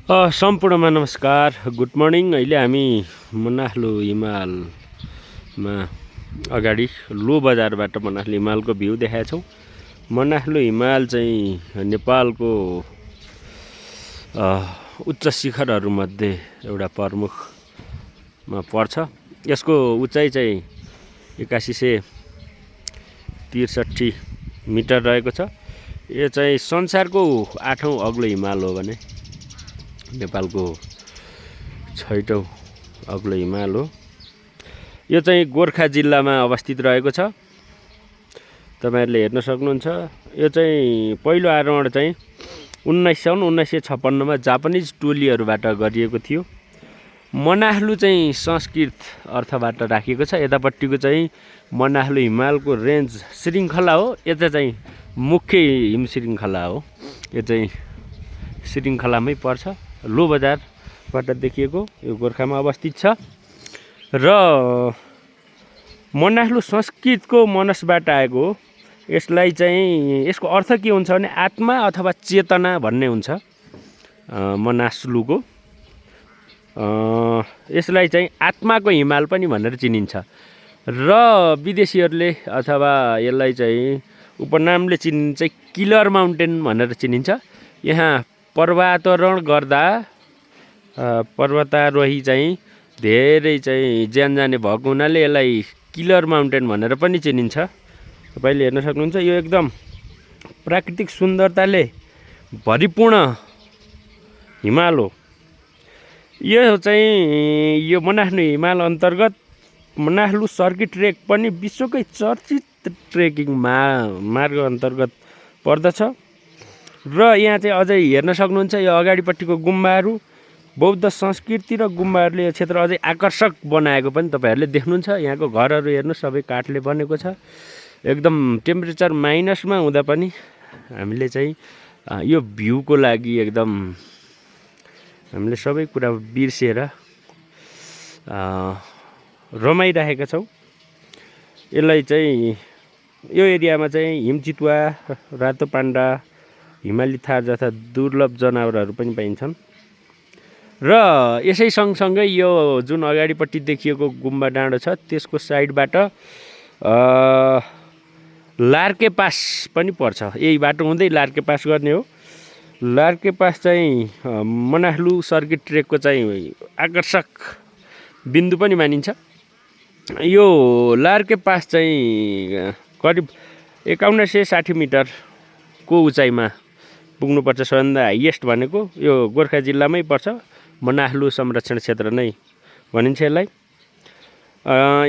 सम्पूर्णमा नमस्कार, good morning. अहिले हामी मनाहलु हिमालमा अगाडि लो बजारबाट मनाहलु हिमालको भ्यू देखाएछौँ। मनाहलु हिमाल चाहिँ नेपालको उच्च शिखरहरूमध्ये एउटा प्रमुखमा पर्छ। यसको उचाइ चाहिँ 8163 मिटर रहेको छ। यो चाहिँ संसारको 8औं अग्लो हिमाल हो भने नेपालको 6औं अग्लो हिमाल हो। यो चाहिँ गोर्खा जिल्लामा अवस्थित रहेको छ। तपाईहरुले हेर्न सक्नुहुन्छ। यो चाहिँ पहिलो आरोहण चाहिँ 1956 मा जापानिज टोलीहरूबाट गरिएको थियो। मनाहलु चाहिँ संस्कृत अर्थबाट राखिएको छ। यतापट्टिको चाहिँ मनाहलु हिमालको रेन्ज श्रृङ्खला हो। यता चाहिँ मुख्य हिम श्रृङ्खला हो। यो चाहिँ श्रृङ्खलामै पर्छ। लो बजारबाट देखिएको यो गोर्खामा अवस्थित छ र मनाहलु संस्कृतको मनसबाट आएको हो। यसलाई चाहिँ यसको अर्थ के हुन्छ भने आत्मा अथवा चेतना भन्ने हुन्छ मनासलुको। यसलाई चाहिँ आत्माको हिमाल पनि भनेर चिनिन्छ र विदेशीहरूले अथवा यसलाई चाहिँ उपनामले चिनिन्छ किलर माउन्टेन भनेर चिनिन्छ। यहाँ पर्वतारोहण गर्दा पर्वतारोही चाहिँ धेरै चाहिँ ज्यान जाने भएको हुनाले यसलाई किलर माउन्टेन भनेर पनि चिनिन्छ। तपाईले हेर्न सक्नुहुन्छ। यो एकदम प्राकृतिक सुन्दरताले भरिपूर्ण हिमाल हो। यो चाहिँ यो मनाहलु हिमाल अन्तर्गत मनाहलु सर्किट ट्रेक पनि विश्वकै चर्चित ट्रेकिङ मार्ग अन्तर्गत पर्दछ र यहाँ चाहिँ अझै हेर्न सक्नुहुन्छ। यो अगाडिपट्टिको गुम्बाहरू बौद्ध संस्कृति र गुम्बाहरूले यो क्षेत्र अझै आकर्षक बनाएको पनि तपाईहरुले देख्नुहुन्छ। यहाँको घरहरू हेर्नु सबै काठले बनेको छ। एकदम टेम्परेचर माइनसमा हुँदा पनि हामीले चाहिँ यो भ्यूको लागि एकदम हामीले सबै कुरा बिर्सेर रमाइरहेका छौँ। यसलाई चाहिँ यो एरियामा चाहिँ हिमचितुवा, रातो पाण्डा, हिमाली थार जस्ता दुर्लभ जनावरहरू पनि पाइन्छन् र यसै सँगसँगै यो जुन अगाडिपट्टि देखिएको गुम्बा डाँडो छ त्यसको साइडबाट लार्के पास पनि पर्छ। यही बाटो हुँदै लार्के पास गर्ने हो। लार्के पास चाहिँ मनाहलु सर्किट ट्रेकको चाहिँ आकर्षक बिन्दु पनि मानिन्छ। यो लार्के पास चाहिँ करिब 5160 मिटरको उचाइमा पुग्नुपर्छ। सबैभन्दा हाइएस्ट भनेको यो गोर्खा जिल्लामै पर्छ। मनाहलु संरक्षण क्षेत्र नै भनिन्छ यसलाई।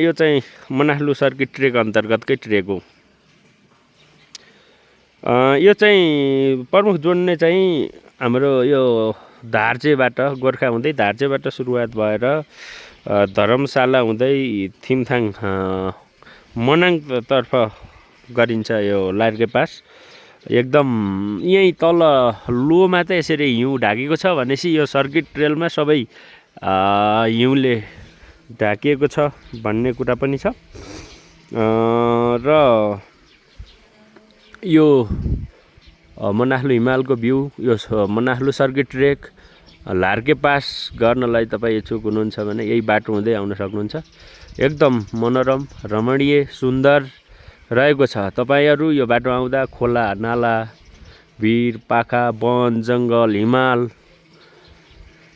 यो चाहिँ मनाहलु सर्किट ट्रेक अन्तर्गतकै ट्रेक हो। यो चाहिँ प्रमुख जोड्ने चाहिँ हाम्रो यो धार्चेबाट गोर्खा हुँदै धार्चेबाट सुरुवात भएर धरमशाला हुँदै थिमथाङ मनाङतर्फ गरिन्छ यो लार्के पास। एकदम यही तल लोमा त यसरी हिउँ ढाकेको छ भनेपछि यो सर्किट ट्रेलमा सबै हिउँले ढाकिएको छ भन्ने कुरा पनि छ र यो मनाहलु हिमालको भ्यू, यो मनाहलु सर्किट ट्रेक, लार्के पास गर्नलाई तपाईँ इच्छुक हुनुहुन्छ भने यही बाटो हुँदै आउन सक्नुहुन्छ। एकदम मनोरम, रमणीय, सुन्दर रहेको छ। तपाईहरु यो बाटो आउँदा खोला, नाला, भिर, पाखा, वन, जङ्गल, हिमाल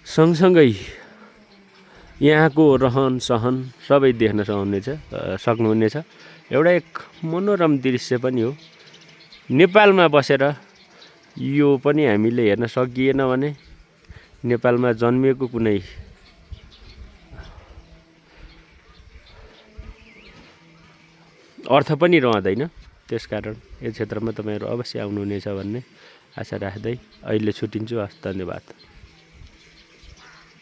सँगसँगै यहाँको रहन सहन सबै देख्न सक्नुहुनेछ। एउटा एक मनोरम दृश्य पनि हो। नेपालमा बसेर यो पनि हामीले हेर्न सकिएन भने नेपालमा जन्मिएको कुनै अर्थ पनि रहँदैन। त्यसकारण यो क्षेत्रमा तपाईहरु अवश्य आउनुहुनेछ भन्ने आशा राख्दै अहिले छुटिन्छु। हस्, धन्यवाद।